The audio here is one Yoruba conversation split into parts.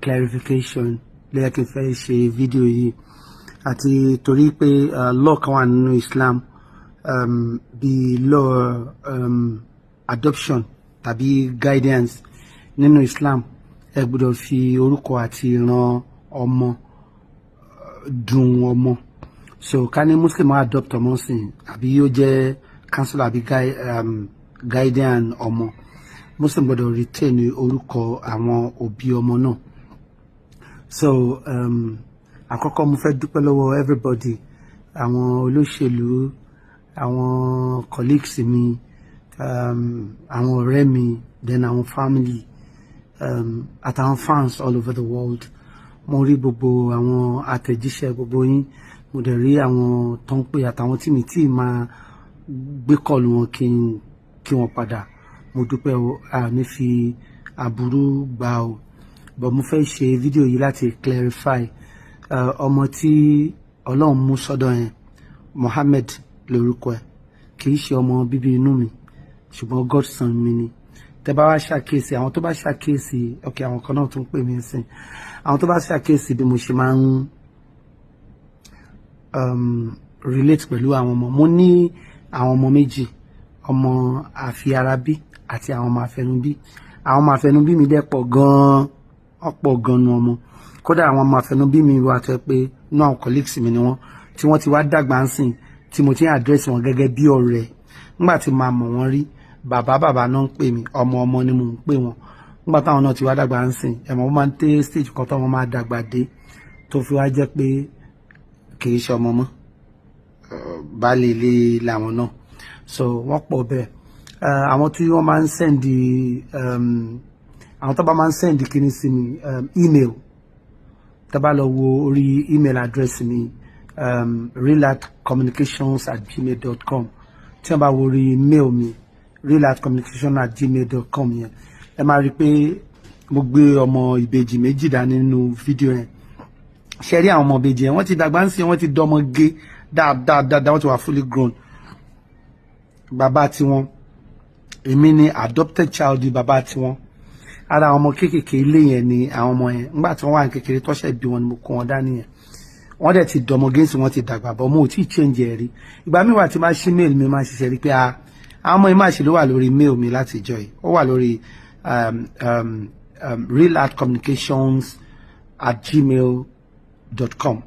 clarification ló yẹ kí n fẹ́ ṣe fídíò yìí, àti torí pé law kan wà nínú Islam, bíi law adoption tàbí guidance nínú Islam. Ẹ gbọ́dọ̀ fi orúkọ àti ìran ọmọ dùn ọmọ. So ká ní Muslim adopt ọmọ sìn, àbí yóò jẹ́ counselor àbí guardian ọmọ, Muslim gbọ́dọ̀ retain orúkọ àwọn òbí ọmọ náà. So àkọ́kọ́, mo fẹ́ dúpẹ́ lọ́wọ́ everybody, àwọn olóṣèlú, àwọn colleagues mi, àwọn ọ̀rẹ́ mi, then àwọn family, àtàwọn fans all over the world. Mo rí gbogbo àwọn àtẹ̀jíṣẹ́ gbogbo yín, mo dẹ̀ rí àwọn tó ń pè àtàwọn tí mi tí máa gbé call wọn kí n kí wọn padà. Mo dúpẹ́ o, a ní fi aburú gbà o. But mo fẹ́ ṣe fídíò yìí láti clarify ọmọ tí Ọlọ́run mú sọ́dọ̀ yẹn, Mohammed lórúkọ ẹ̀. Kì í ṣe ọmọ bíbí inú mi, ṣùgbọ́n godson mi ni. Tẹ́ bá wá ṣàkíyèsí, àwọn tó bá ṣàkíyèsí, ok, àwọn kan náà tún pè mí sìn, àwọn tó bá ṣàkíyèsí bí mo ṣe máa ń relate pẹ̀lú àwọn ọmọ, mo ní àwọn ọmọ méjì, ọmọ àfiarabí àti àwọn ọmọ àfẹnubí. Àwọn ọmọ àfẹnubí mi dẹ̀ pọ̀ gan-an, ọ̀pọ̀ gan-an nu ọmọ. Kódà àwọn ọmọ àfẹnubí mi wà tó yẹ pé inú àwọn colleagues mi ni wọ́n, tí wọ́n ti wá dàgbà ń sìn, tí mo ti ń address wọn gẹ́gẹ́ bí ọ̀rẹ́. Nígbà tí màá mọ̀ wọ́n rí, bàbá bàbá náà ń pè mí, ọmọ ọmọ ni mò ń pè wọ́n. Nígbà táwọn náà ti wá dàgbà ń sìn, ẹ̀mọ́, wọ́n máa ń tẹ́ stage kan tó wọ́n máa dàgbà dé, tó fi wá jẹ́ pé kì í ṣe ọmọ mọ́, baálé ilé làwọn náà. So wọ́n pọ̀ bẹ́ẹ̀. Àwọn tí wọ́n máa ń send, àwọn tó bá máa ń send kíní sí mi, email, tó bá lọ wo orí email address mi, realartcommunications@gmail.com, tí wọ́n bá wo orí mail mi, realartcommunications@gmail.com yẹn, ẹ máa rí i pé mo gbé ọmọ ìbejì méjì dání nínú fídíò yẹn. Ṣe rí àwọn ọmọ ìbejì yẹn, wọ́n ti dàgbà ń sìn, wọ́n ti dọmọ gé dáadáa dáadáa, wọ́n ti wà fully grown. Bàbá tiwọn, èmi ni adopted child bàbá tiwọn. Ara àwọn ọmọ kéékèèké ilé yẹn ni àwọn ọmọ yẹn. Nígbà tí wọ́n wà ní kékeré tọ́ṣẹ̀ bí wọn ni mo kó wọn dání yẹn. Wọ́n dẹ̀ ti dọmọ gẹ́ǹsì, wọ́n ti dàgbà bọ́, mo ò tí ì change ẹ̀ rí. Ìgbà míì wà tí máa ṣí mail mi, máa ṣiṣẹ́ rí pé a àwọn ọmọ yìí máa ṣe ló wà lórí mail mi láti ìjọ yìí. Ó wà lórí realartcommunications@gmail.com.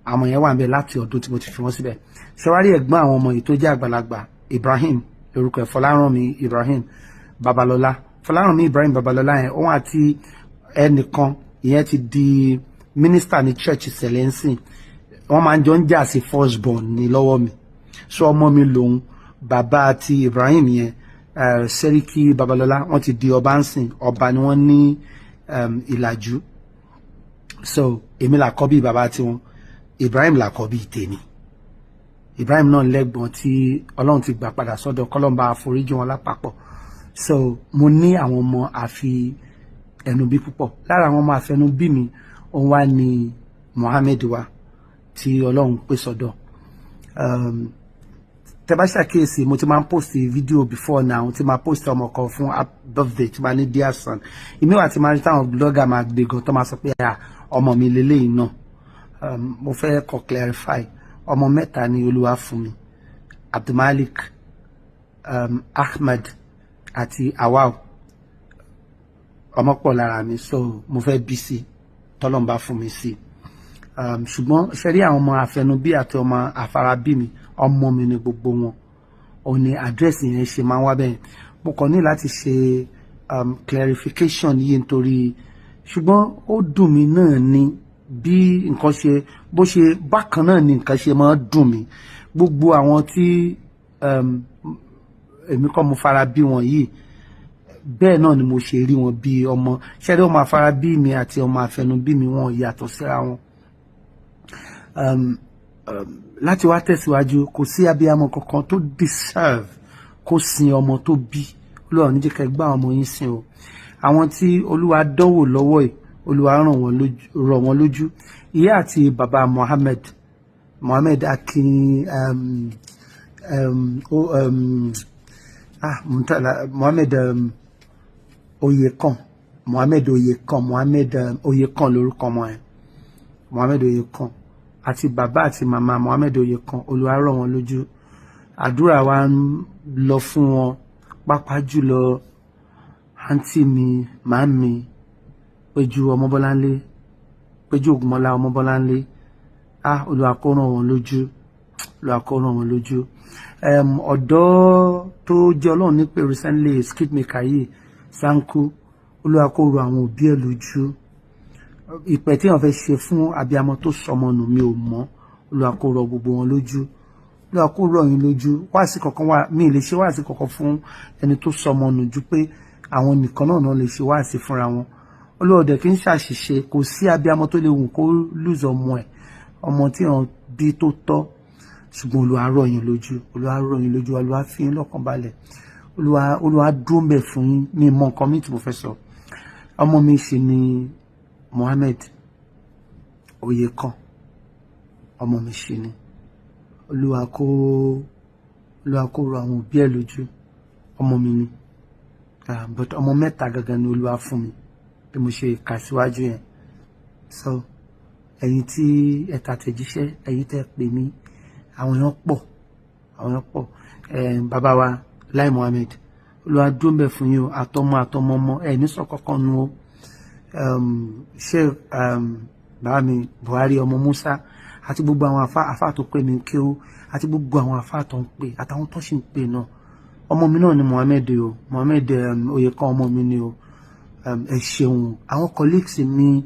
Àwọn yẹn wà níbẹ̀ láti ọdún tí mo ti fi wọ́n síbẹ̀. Ṣẹwárí ẹ̀gbọ́n àwọn ọmọ yìí tó jẹ́ àgbàlagbà, Ibrahim lórúkọ ẹ̀, Fọlárànmí Ibrahim Babalọ́lá. Fọlárànmí Ibrahim Babalọ́lá yẹn, òun àti ẹnìkan, ìyẹn ti di mínísítà ní church sẹlẹ̀nsìn, wọ́n máa ń jọ ń jà sí first born ní lọ́wọ́ mi. So ọmọ mi lòun. Bàbá ti Ibrahim yẹn, Sẹ́ríkì Babalọ́lá, wọ́n ti di ọba ń sìn, ọba ni wọ́n ní Ìlàjú. So èmi là kọ́ bí bàbá tiwọn, Ibrahim là kọ́ bí tèmi. Ibrahim náà lẹ́gbọ̀n tí Ọlọ́run ti gbà padà sọ́dọ̀, kọ́lọ́mbà àforíjì wọn lápapọ̀. So mo ní àwọn ọmọ àfi ẹnu bí púpọ̀. Lára àwọn ọmọ àfẹnubí mi, òun wá ní Mohammed wa tí Ọlọ́run pè sọ́dọ̀. Tẹ́ bá ṣàkíyèsí, mo ti máa ń post video before now, tí máa post ọmọ kan fún birthday, tí máa ní "Dear son". Ìmí wà tí máa rí táwọn blogger máa gbé gan, tó máa sọ pé ọmọ mi lélẹ́yìn náà. Mo fẹ́ kọ́ clarify, ọmọ mẹ́ta ni Olúwa fún mi: Abdulmalik, Ahmed àti Awal. Ọmọ pọ̀ lára mi, so mo fẹ́ bí sí tọ́lọ́mbà fún mi sí. Ṣùgbọ́n ṣe rí àwọn ọmọ àfẹnubí àti ọmọ àfarabí mi, ọmọ mi ni gbogbo wọn. Òun ni àdírẹ́sì yẹn ṣe máa ń wá bẹ́ẹ̀. Mo kàn ní láti ṣe clarification yìí nítorí, ṣùgbọ́n ó dùn mí náà ni bí nǹkan ṣe bó ṣe bákan náà ni nǹkan ṣe máa ń dùn mí. Gbogbo àwọn tí èmi kọ́ mo fara bí wọn yìí, bẹ́ẹ̀ náà ni mo ṣe rí wọn bí ọmọ. Ṣẹ́rí ọmọ afárabí mi àti ọmọ àfẹnubí mi, wọn yàtọ̀ síra wọn. Láti wá tẹ̀síwájú, kò sí abiyamọ kankan tó deserve kó sin ọmọ tó bí. Olúwa ò ní jẹ́ kẹ́ gbá ọmọ yín sìn o. Àwọn tí Olúwa dánwò lọ́wọ́ yìí, Olúwa rọ̀ wọ́n lójú. Ìyá àti bàbá Mohammed, Mohammed Akin, ah, Murtala Mohammed, Oyekan, Mohammed Oyekan, Mohammed Oyekan lórúkọ ọmọ yẹn, Mohammed Oyekan, àti bàbá àti màmá Mohammed Oyekan, Olúwa rọ̀ wọ́n lójú. Àdúrà wa ń lọ fún wọn, pàápàá jùlọ àǹtí mi, màámi Péjú Ọmọbọ́láńlé, Péjú Ògúnmọ́lá Ọmọbọ́láńlé. Ah, Olúwa kó ràn wọ́n lójú, Olúwa kó ràn wọ́n lójú. Ọ̀dọ́ tó jẹ́ Ọlọ́run nípè recently, skit maker yìí, Sanku, Olúwa kó rọ àwọn òbí ẹ̀ lójú. Ìpẹ́ tí wọ́n fẹ́ ṣe fún abiyamọ tó sọmọ nù, mi ò mọ̀. Olúwa kó rọ gbogbo wọn lójú, Olúwa kó rọ yín lójú. Wáàsí kankan wà, mi ì lè ṣe wáàsí kankan fún ẹni tó sọmọ nù ju pé àwọn nìkan náà lè ṣe wáàsí fúnra wọn. Olúwa ọ̀dẹ̀ kì í ṣàṣìṣe. Kò sí abiyamọ tó lè wù kó lose ọmọ ẹ̀, ọmọ tí wọ́n bí tó tọ́. Ṣùgbọ́n Olúwa rọ̀ yín lójú, Olúwa rọ̀ yín lójú, Olúwa fi yín lọ́kàn balẹ̀, Olúwa dúró ń bẹ̀ fún yín. Mi mọ nǹkan mi tí mo fẹ́ sọ. Ọmọ mi ṣe ni Mohammed Oyekan, ọmọ mi ṣe ni. Olúwa kó rọ àwọn òbí ẹ̀ lójú. Ọmọ mi ni, but ọmọ mẹ́ta gangan ni Olúwa fún mi bí mo ṣe kà síwájú yẹn. So ẹ̀yin tí ẹ tàtẹ̀jíṣẹ́, ẹ̀yin tẹ́ pè mí, àwọn èèyàn pọ̀, àwọn èèyàn pọ̀. Bàbá wa Lai Mohammed, Olúwa dúró ń bẹ̀ fún yín o, àtọmọ àtọmọ ọmọ ẹ ní sọ kankan nu o. Ṣé bàbá mi Buhari ọmọ Musa àti gbogbo àwọn afa afa tó pè mí kéwú àti gbogbo àwọn afa tó ń pè àtàwọn tó sì ń pè náà, ọmọ mi náà ni Mohammed o, Mohammed Oyekan, ọmọ mi ni o. Ẹ ṣeun. Àwọn colleagues mi,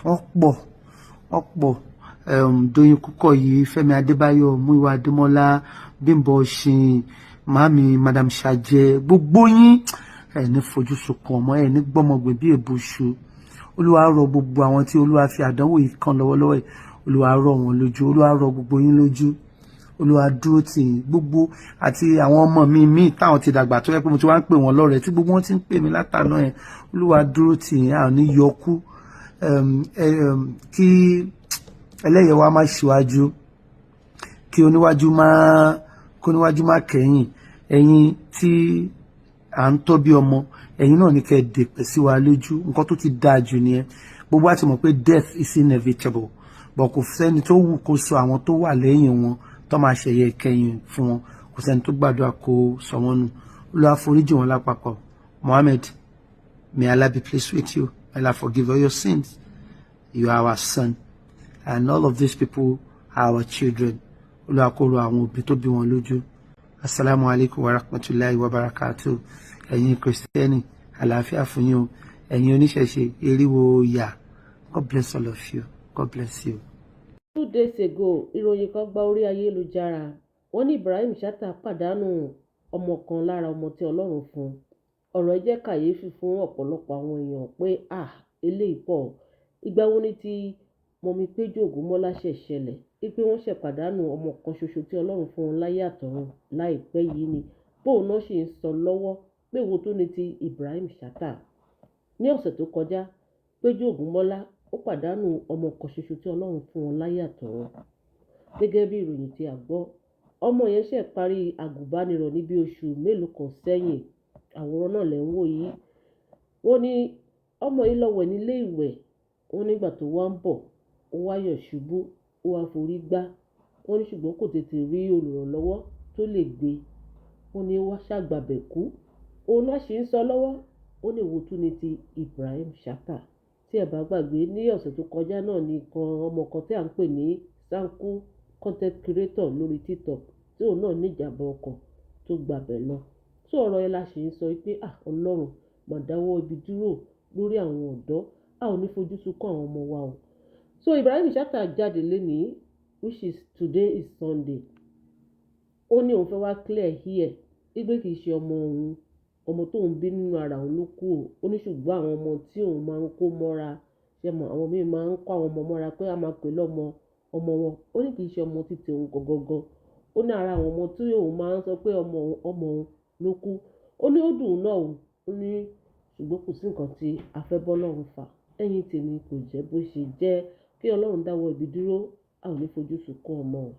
wọ́n pọ̀, wọ́n pọ̀. Doyin Kúkọ̀yí, Fẹ́mi Adébáyọ̀, Múyìwá Adémọ́lá, Bímbọ́ Ọ̀ṣìn, màámi Madam Ṣàjẹ, gbogbo yín, ẹ ní fojú sunkún ọmọ, ẹ ní gbọ́mọgbìn bí èbùṣù. Olúwa rọ gbogbo àwọn tí Olúwa fi àdánwò yìí kàn lọ́wọ́lọ́wọ́ yìí, Olúwa rọ̀ wọ́n lójú, Olúwa rọ̀ gbogbo yín lójú, Olúwa dúró tì yín gbogbo, àti àwọn ọmọ mi míì táwọn ti dàgbà tó yẹ pé mo ti wá ń pè wọ́n lọ́rẹ̀ẹ́ tí gbogbo wọn ti ń pè mí látàná yẹn. Olúwa dúró tì yín. Àwọn ní yọkú kí ẹlẹ́yẹ wa má ṣíwájú, kí oníwájú má kẹ́yìn. Ẹ̀yin tí à ń tọ́ bí ọmọ, ẹ̀yin náà ní kẹ́ ẹ dèpẹ̀ sí wa lójú. Nǹkan tó ti dáa jù nìyẹn. Gbogbo àti mọ̀ pé death is inevitable, but kò sẹ́ni tó wù kó sọ àwọn tó wà lẹ́yìn wọn tó máa ṣẹ̀yẹ ìkẹyìn fún wọn. Kò sẹ́ni tó gbàdúrà kó sọ wọ́n nù. Olúwa foríjì wọn lápapọ̀. Mohammed, may Allah be pleased with you. May Allah forgive all your sins. You are our son and all of these people are our children. Olúwa kó rọ àwọn òbí tó bí wọn lójú. Asalaamu alaykum wa rahmatulahi wa barakatuh. Ẹ̀yin Kristẹni, àlàáfíà fún yín o. Ẹ̀yin oníṣẹ̀ṣe, eriwo yà. God bless all of you. God bless you. 2 days ago, ìròyìn kan gba orí ayélujára. Wọ́n ní Ibrahim Chatta pàdánù ọmọ kan lára ọmọ tí Ọlọ́run fún un. Ọ̀rọ̀ yìí jẹ́ kàyéfì fún ọ̀pọ̀lọpọ̀ àwọn èèyàn pé, à, eléyìí pọ̀. Ìgbà wo ni tí Mummy Péjú Ògúnmọ́lá ṣẹ̀ ṣẹlẹ̀ wípé wọ́n ṣẹ̀ pàdánù ọmọ kan ṣoṣo tí Ọlọ́run fún wọn láyé àtọ̀run láìpẹ́ yìí ni bóun náà ṣì ń sọ lọ́wọ́ pé wo tó ní ti Ibrahim Chatta. Ní ọ̀sẹ̀ tó kọjá, Péjú Ògúnmọ́lá ó pàdánù ọmọ kan ṣoṣo tí Ọlọ́run fún wọn láyé àtọ̀run. Gẹ́gẹ́ bí ìròyìn tí a gbọ́, ọmọ yẹn ṣẹ̀ parí àgùnbánirọ̀ ní bí oṣù mélòó kan sẹ́yìn. Àwòrán náà lẹ̀ ń wò yìí. Wọ́n ní ọmọ yìí lọ wẹ̀ nílé ìwẹ̀. Wọ́n nígbà tó wá ń bọ̀, ó wá yọ̀ ṣubú, ó wá forí gbá. Wọ́n ní ṣùgbọ́n kò tètè rí olùrànlọ́wọ́ tó lè gbé. Wọ́n ní ó wá ṣàgbàbẹ̀ kú. Òun náà ṣì ń sọ lọ́wọ́. Ó ní èwo tún ní ti Ibrahim Chatta. Tí ẹ bá gbàgbé, ní ọ̀sẹ̀ tó kọjá náà ní kan ọmọ kan tí à ń pè ní Sanku, content creator lórí TikTok, tí òun náà ní ìjàmbá ọkọ̀ tó gbabẹ̀ lọ. So ọ̀rọ̀ yẹn la ṣì ń sọ wípé, à, Ọlọ́run má dáwọ́ ibi dúró lórí àwọn ọ̀dọ́. A ò ní fojú sunkún àwọn ọmọ wa o. So Ibrahim Chatta jáde lénìí, which is today is Sunday. Ó ní òun fẹ́ wá clear air wípé kì í ṣe ọmọ òun, ọmọ tó ń bí nínú ara òun ló kú o. Ó ní ṣùgbọ́n àwọn ọmọ tí òun máa ń kó mọ́ra, ṣé mọ̀, àwọn míì máa ń kó àwọn ọmọ mọ́ra pé a máa pè lọ́mọ ọmọ wọn. Ó ní kì í ṣe ọmọ títí òun gangan. Ó ní ara àwọn ọmọ tí òun máa ń sọ pé ọmọ òun, ọmọ òun ló kú. Ó ní ó dùn ún náà o. Ó ní ṣùgbọ́n kò sí nǹkan tí a fẹ́ bọ́ Ọlọ́run fà. Ẹ̀yin tèmi, kò jẹ́ bó ṣe jẹ́. Kí Ọlọ́run dáwọ́ ibi dúró, a ò ní fojú sunkún ọmọ o.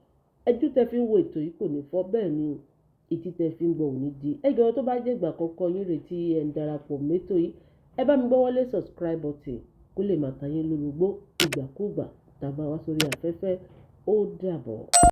Ẹjú tẹ fi ń wo ètò yìí kò ní fọ́, bẹ́ẹ̀ ni. Etí tẹ́ fi ń gbọ́ ò ní di. Ẹ jọ̀ọ́, tó bá jẹ́ ìgbà àkọ́kọ́ yín rèé tí ẹ̀ ń darapọ̀ métò yìí, ẹ bá mi gbọ́wọ́lé subscribe button kó lè máa ta yín lólobó ìgbàkúùgbà tá a bá wá sórí afẹ́fẹ́. Ó dàbọ̀.